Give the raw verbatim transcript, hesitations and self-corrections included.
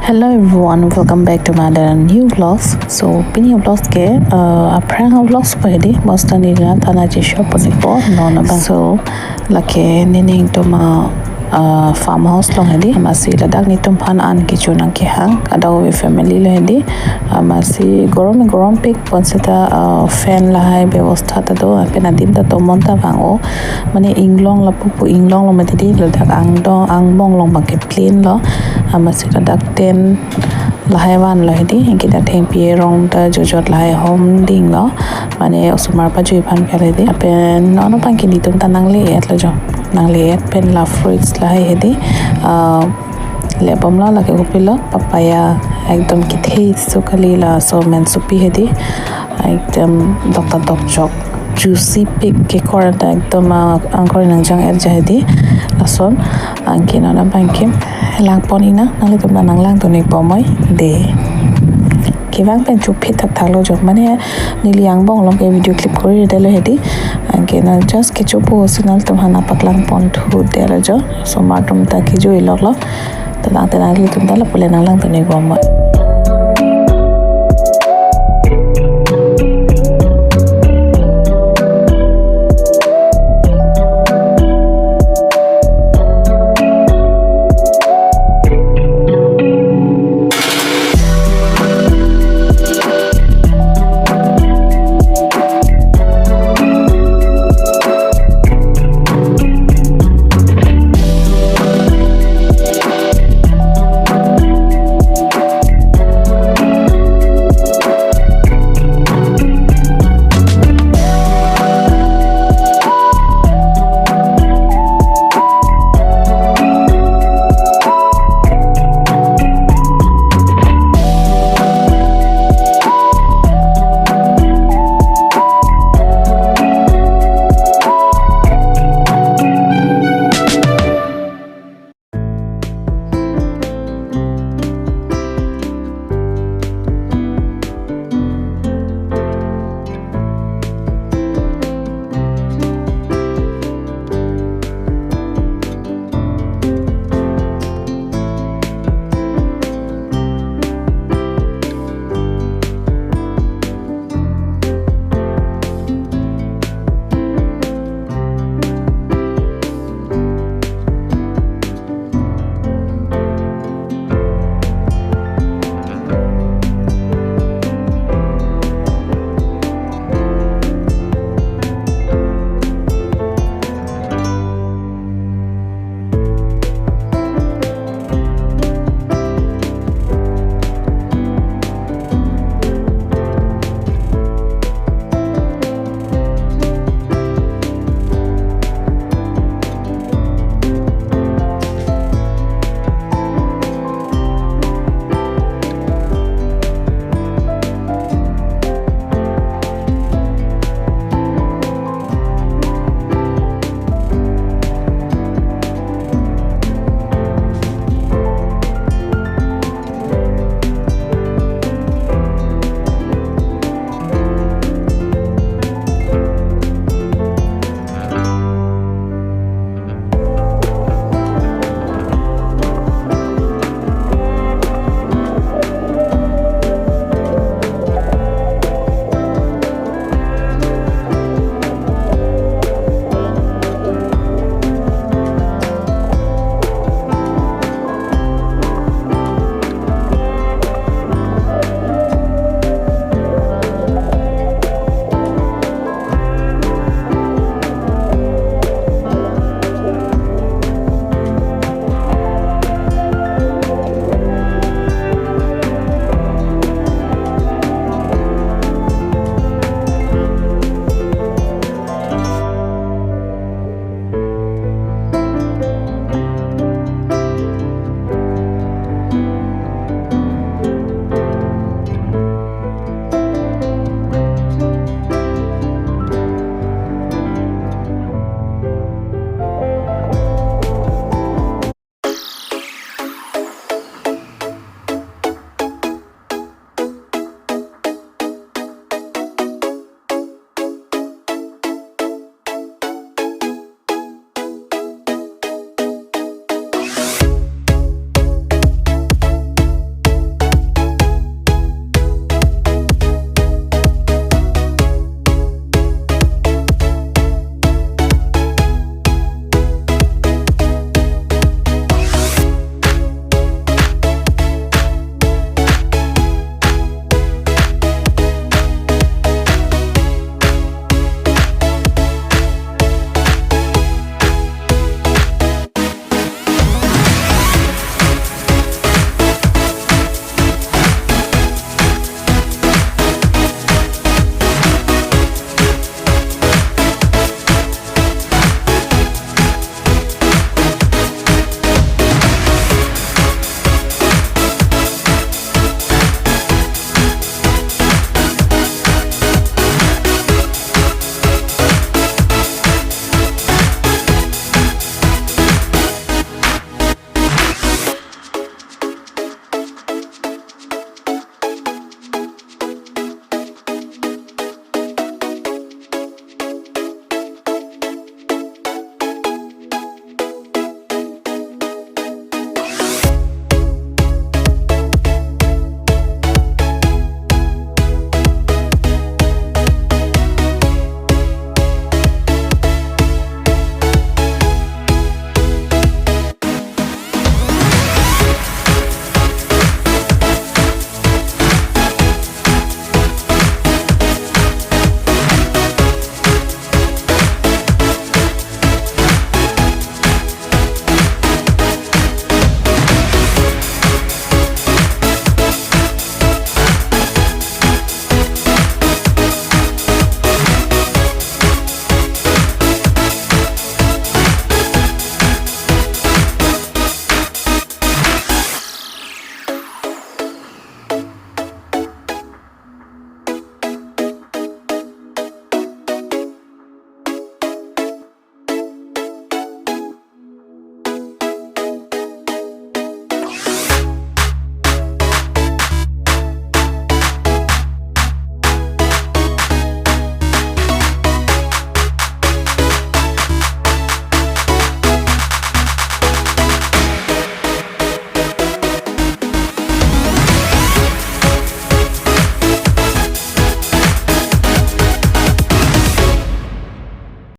Hello everyone, welcome back to my other new vlogs. So pini vlogs ke uh, aphrang vlogs pa hedi, basta nina thana chisho ponipo non abang. So lake nining tuma uh, farmhouse long hedi, amatsi ladak netum aphan an kecho nangkehang, kadokave family lo hedi. Amatsi gorom gorom pik pon seta uh, fan lahai bevostha ta do, lapen adim ta tomon ta vang-o. Mane inglong lapu pu inglong lo mati di, ladak angdong angbong long abang ke plain lo. Amatsi ladak tent lahai van lo hedi, anke ta thengpi arong ta jojot lahai hom ding lo. Mane osomar pajui aphan kali di. Lapen non abang ke netum ta nangle-et lo jo. Nangle-et pen la fruits lahai hedi. Uh, lebom lo lake kopi lo papaya, ekdom kethe so kali, laso mensopi hedi. Ekdom dok ta dokjok, juicy pik, kekor ta ekdom uh, angkor nangjang-et ja hedi. Lason anke non abang ke lang pon ina, nanglitum ta nanglang tuni po moi de. Kevang pen chuphi thakthak lo jo, mane neli angbong long ke video clip kori de lo hedi. Anke non just kechopo si nanglitum aphan nangpaklang pon thu de lo jo. Osomar atum ta kejui lok lo. Tadang tadang netum ta lapu le nanglang tuni po moi.